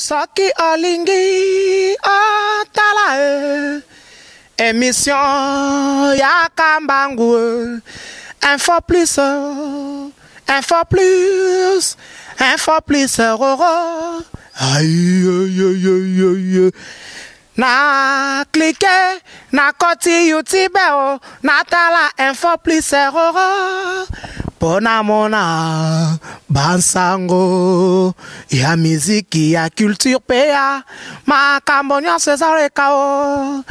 Soki olingi otala e emission ya kambangu e info plus info plus info plus roro aïe aïe aïe na clique na koti youtube o natala info plus roro mpo namona bansango ya miziki ya culture mpe ya makambo nyonso ezoleka o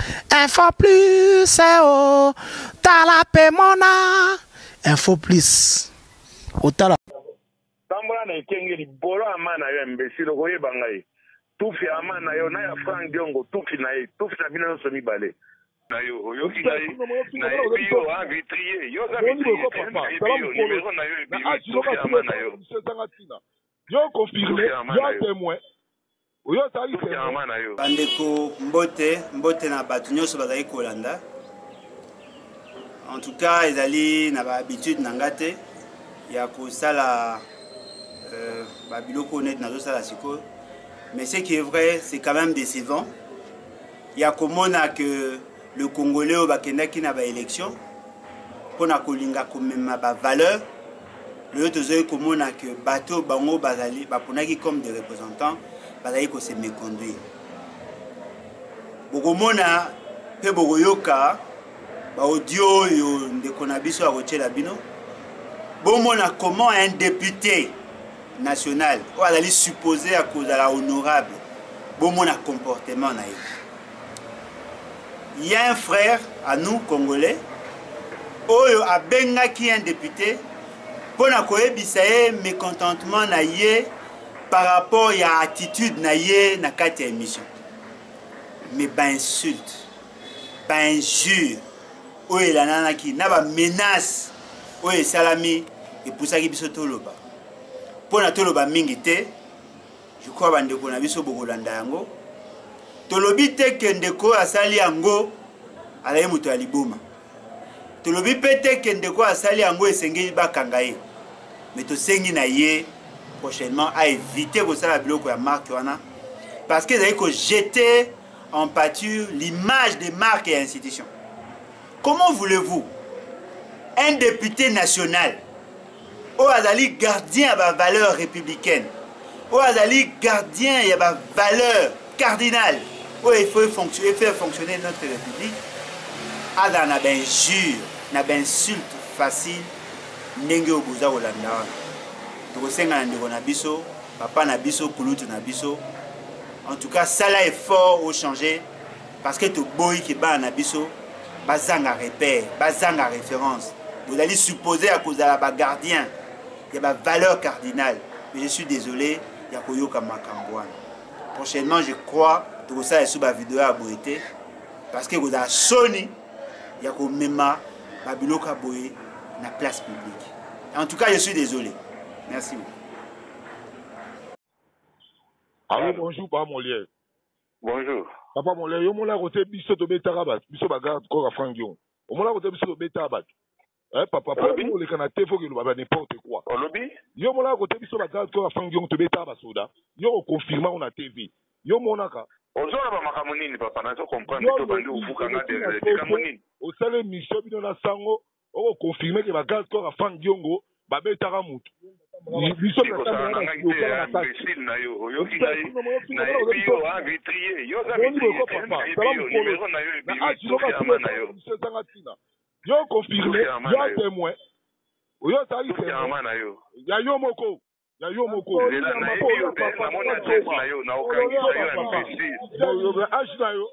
info plus o tala mpe mona info plus otala Tambola na ekenge libolo ya ma na yo imbecile okoyeba ngai tufi ya ma na yo na ya Franck Diongo tufi na ye tufi na bino nyonso mibale. Na yo oyoki ngai nayebi yo a vitrier yo oza vitrier te nayebi yo numero na yo ebimi tufi ya ma na yo. Yo confirme, yo témoin. Oyo azali témoin. Bandeko mbote mbote na bato nyonso bazali kolanda en tout cas ezali na bahabitude na nga te ya kosala euh, babiloko neti nazosala sikoyo mais ce qui est vrai c'est quand même décevant ya komona que le congolais oyo bakendaki na baélection mpo na kolinga komema bavaleur lelo tozali komona que bato oyo bango bazali baponaki comme des représentants bazali kose méconduire bokomona mpe bokoyoka baaudio oyo ndeko na biso akotyela bino bomona comment un député national oyo azali supposé ya kozala honorable bomona comportement na ye il y a un frère à nous congolais oyo abengaki un député mpo na koyebisa ye mécontentement na ye par rapport ya attitude na ye na kati ya émission mais bainsulte bainjure oyo elananaki na bamenace oyo esalami epusaki biso toloba mpo na toloba mingi te je crois bandeko na biso bokolanda yango tolobi te ke ndeko oyo asali yango azali moto ya liboma tolobi mpe te ke ndeko oyo asali yango esengeli bakanga ye me tosengi na ye prochainement a éviter kosala biloko ya marque wana parce que ezali kojete en pâture l'image des marques et institutions comment voulez-vous un député national oyo azali gardien ya bavaleur républicaine oyo azali gardien ya bavaleur cardinale oyo il faut faire fonctionner notre république azala na bainjure na bainsulte facile ndenge oyo boza kolanda wana tokosenga na ndeko na biso papa na biso kulutu na biso en tout cas sala effort ochanger parce que toboyi ke bana na biso bazanga repère bazanga référence bozali supposé ya kozala bagardien ya bavaleur cardinale mais je suis désolé ya koyoka makambo wana prochainement je crois tokosala lisusu bavideo ya boye te parce que ekozala soni ya komema babiloko ya boye na place publique en tout cas je suis désolé merci beaucoup. Allô, bonjour, Papa Molière. Bonjour. Papa Molière, yo mona kote biso tobetaka bato, biso ba garde corps ya Franck Diongo. Omona kote biso tobetaka bato. Eh papa, papa oleka na te faut que loba n'importe quoi. Olobi? Yo mona kote biso ba garde corps ya Franck Diongo tobetaka basoda. Yo o confirma na TV. Yo monaka. Ozoloba makambo nini papa, nazo comprendre to bandi ofuka nga likambo nini? Osala émission bino na sango oko confirmer que ba garde corps ya Franck Diongo babetaka mutu. Biso imbécile na yo oyoki ngai nayebi yo a vitrier yo oza vitrier nayebi yo numero na yo ebimi tufi ya ma na yo ezanga ntina yo confirme yo témoin oyo ozalaki témoin ya yo moko ya yo moko zela nayebi yo te namoni adresse na yo naokangisa yo imbécile age na yo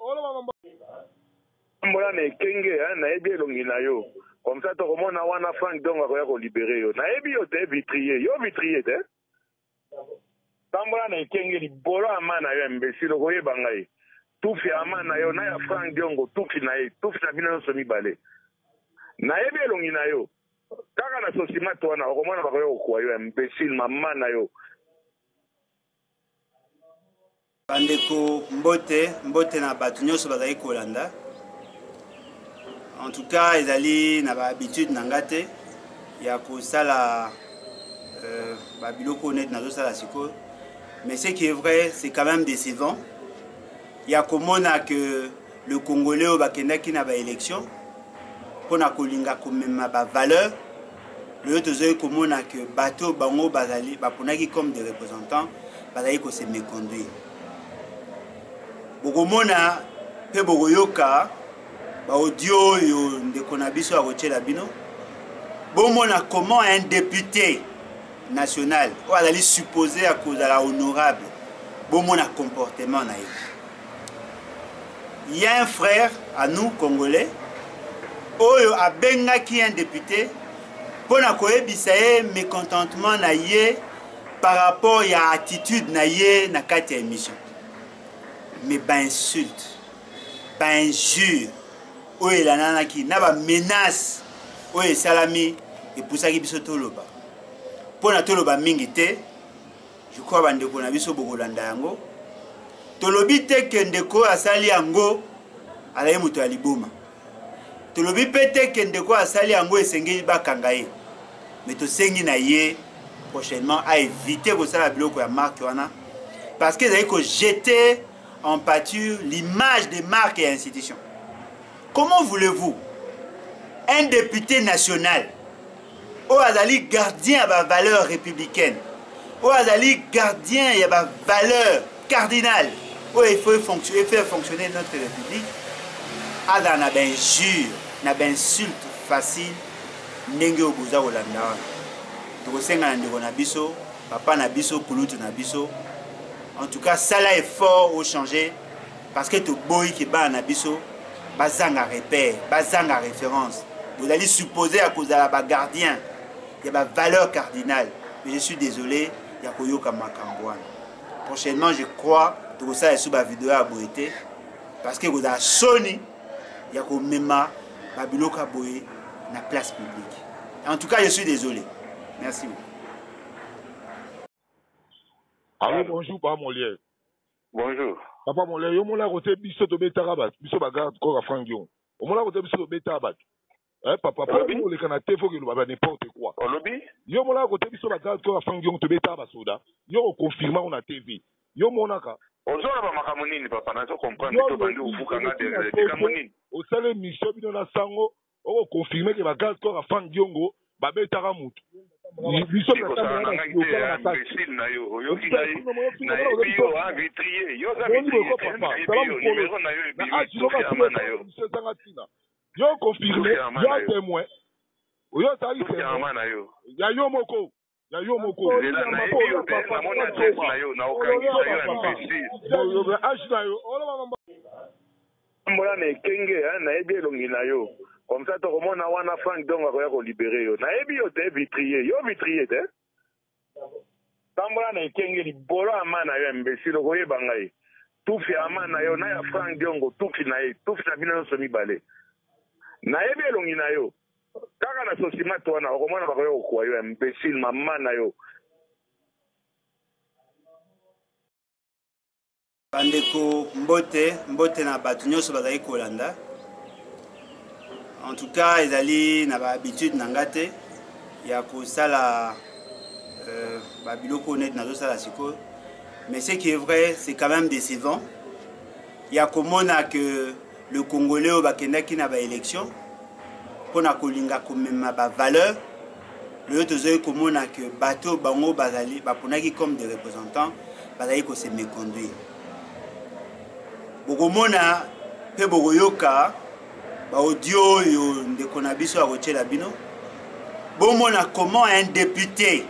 tambola na ekenge nayebi elongi na yo comme ça tokomona wana Frank Diongo akoya kolibere yo nayebi yo te vitrier yo vitrier te tambola na ekenge libolo ya ma na yo imbécile okoyeba ngai tufi ya ma na yo na ya Frank Diongo tufi na ye tufi na bino nyonso mibale nayebi elongi na yo kaka na sosimate wana okomona bakoya kokuwa yo imbécile mama na yo. Bandeko mbote mbote na bato nyonso bazali kolanda en tout cas ezali na bahabitude na nga te ya kosala euh, babiloko neti nazosala sikoyo. Mais ce qui est vrai, c'est quand même décevant. Ya komona que le Congolais oyo bakendaki na ba élection mpona kolinga komema ba valeur, lelo tozali komona que bato bango bazali baponaki comme des représentants bazali ko se méconduire. Bokomona mpe bokoyoka ba audio oyo ndeko na biso akotiela bino, bomona comment un député national oyo azali supposé ya kozala honorable, bomona comportement na ye. Il y a un frère à nous Congolais oyo abengaki un député mpona koyebisa ye mécontentement na ye par rapport ya attitude na ye na kati ya émission. Mais ba insulte, ba injure oyo elananaki na ba menace oyo esalami epusaki biso toloba. Mpona toloba mingi te, je crois bandeko na biso bokolanda yango. Tolobi te ke ndeko oyo asali yango azali moto ya liboma. Tolobi mpe te ke ndeko oyo asali yango esengeli bakanga ye. Mais tosengi na ye prochainement a éviter kosala biloko ya marque wana, parce que ezali ko jeter en pâture l'image des marques et institutions. Comment voulez-vous un député national oyo azali gardien ya ba valeurs républicaines, oyo azali gardien ya ba valeurs cardinales oyo il faut faire fonctionner notre république, azala na ba injure, na ba insulte facile ndenge oyo boza kolanda wana? Tokosenga na ndeko na biso, papa na biso, kulutu na biso, en tout cas sala effort o changer, parce que toboyi ke bana na biso bazanga repère, bazanga référence. Bozali supposé ya kozala ba gardien ya ba valeur cardinale, mais je suis désolé ya koyoka makambo wana. Prochainement je crois tokosala lisusu ba video ya boye te, parce que kozala soni ya komema ba biloko ya boye na place publique. En tout cas je suis désolé. Merci beaucoup. Allô, bonjour Papa Molière. Bonjour. Papa Molière, yo mona kote biso tobetaka bato, biso ba garde corps ya Franck Diongo. Omona kote biso tobetaka bato. Eh papa, po oleka na te faut que loba n'importe quoi. Olobi? Yo mona kote biso ba garde corps ya Franck Diongo tobetaka ba soda. Yo ko confirmer on na TV. Yo monaka. Ozoloba makambo nini papa, nazo comprendre to bandi ovuka nga de likambo nini? Osala émission bino na sango, oko confirmer que ba garde corps ya Franck Diongo babetaka mutu. Biso kosala na ngai te, imbécile na yo, oyoki ngai, nayebi yo, vitrier, yo oza vitrier te, nayebi yo, numéro na yo ebimi, tufi ama na yo. Ezanga ntina. Yo confirme, yo témoin. Oyo ozali témoin. Ya yo moko. Ya yo moko. Nzela nayebi yo te, namoni adresse na yo, naokangisa yo imbécile. Age na yo. Mbola na ekenge, nayebi elongi na yo. Comme ça tokomona wana Franck Diongo akoya kolibere yo. Nayebi yo te, vitrier. Yo vitrier te. Tambola na ekenge libolo ya ma na yo imbécile, okoyeba ngai. Tufi ya ma na yo na ya Franck Diongo, tufi na ye, tufi na bino nyonso mibale. Nayebi elongi na yo. Kaka na sosimato wana okomona bakoya kokwa yo imbécile, mama na yo. Bandeko, mbote, mbote na bato nyonso bazali kolanda. En tout cas, ezali na ba habitude na nga te ya kosala ba biloko neti nazosala sikoyo. Mais ce qui est vrai, c'est quand même décevant ya komona que le Congolais oyo bakendaki na ba élection mpona kolinga komema ba valeur, lelo tozali komona que bato bango bazali baponaki comme des représentants bazali ko se méconduire. Bokomona mpe bokoyoka ba audio oyo ndeko na biso akotiela bino, bomona comment un député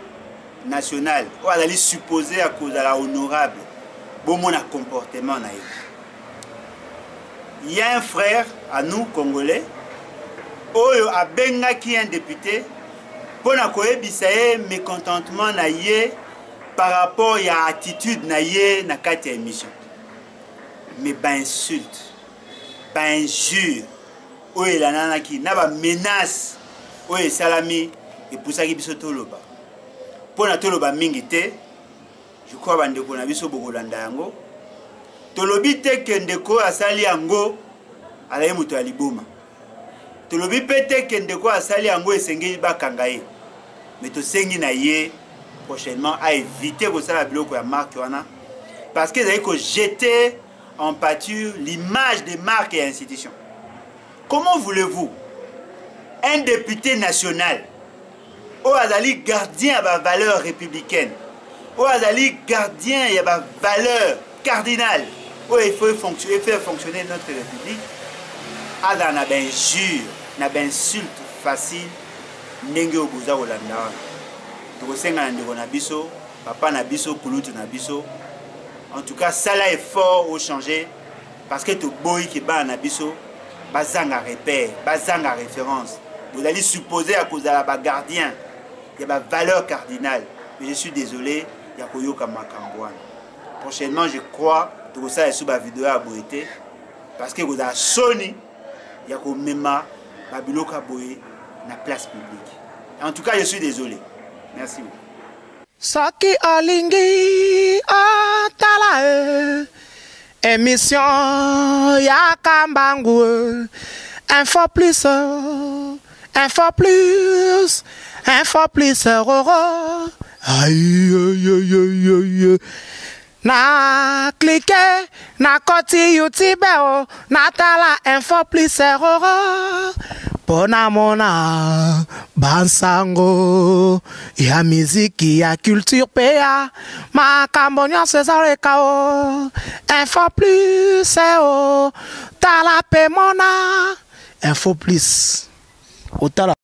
national oyo azali supposé ya kozala honorable, bomona comportement na ye. Il y a un frère à nous Congolais oyo abengaki un député mpona koyebisa ye mécontentement na ye par rapport ya attitude na ye na kati ya émission. Mais ba insulte, ba injure oyo elananaki na ba menace oyo esalami epusaki biso toloba. Mpona toloba mingi te, je crois bandeko na biso bokolanda yango. Tolobi te ke ndeko oyo asali yango azali moto ya liboma. Tolobi mpe te ke ndeko oyo asali yango esengeli bakanga ye. Mais tosengi na ye prochainement a éviter kosala biloko ya marque wana, Parce que ezali ko jeter en pâture l'image des marques et institutions. Comment voulez-vous un député national oyo azali gardien ya bavaleur républicaine, oyo azali gardien ya bavaleur cardinale oyo il faut faire fonctionner notre république, azala na bainjure, na bainsulte facile ndenge oyo boza kolanda wana? Tokosenga na ndeko na biso, papa na biso, kulutu na biso, en tout cas sala effort ochanger, parce que toboyi ke bana na biso bazanga repère, bazanga référence. Bozali supposé ya kozala bagardien ya bavaleur cardinale, mais je suis désolé ya koyoka makambo wana. Prochainement, je crois, tokosala esu bavideo ya boye te, parce que kozala soni ya komema babiloko ya boye na place publique. En tout cas, je suis désolé. Merci beaucoup. Soki olingi otala e émission ya Kambangu, Info Plus, Info Plus, Info Plus, roro. Aïe aïe aïe aïe, na clique na koti YouTube o, natala Info Plus roro, mpo namona bansango ya miziki, ya culture mpe ya makambo nyonso ezaleka o. Info Plus o, tala mpe mona Info Plus, otala.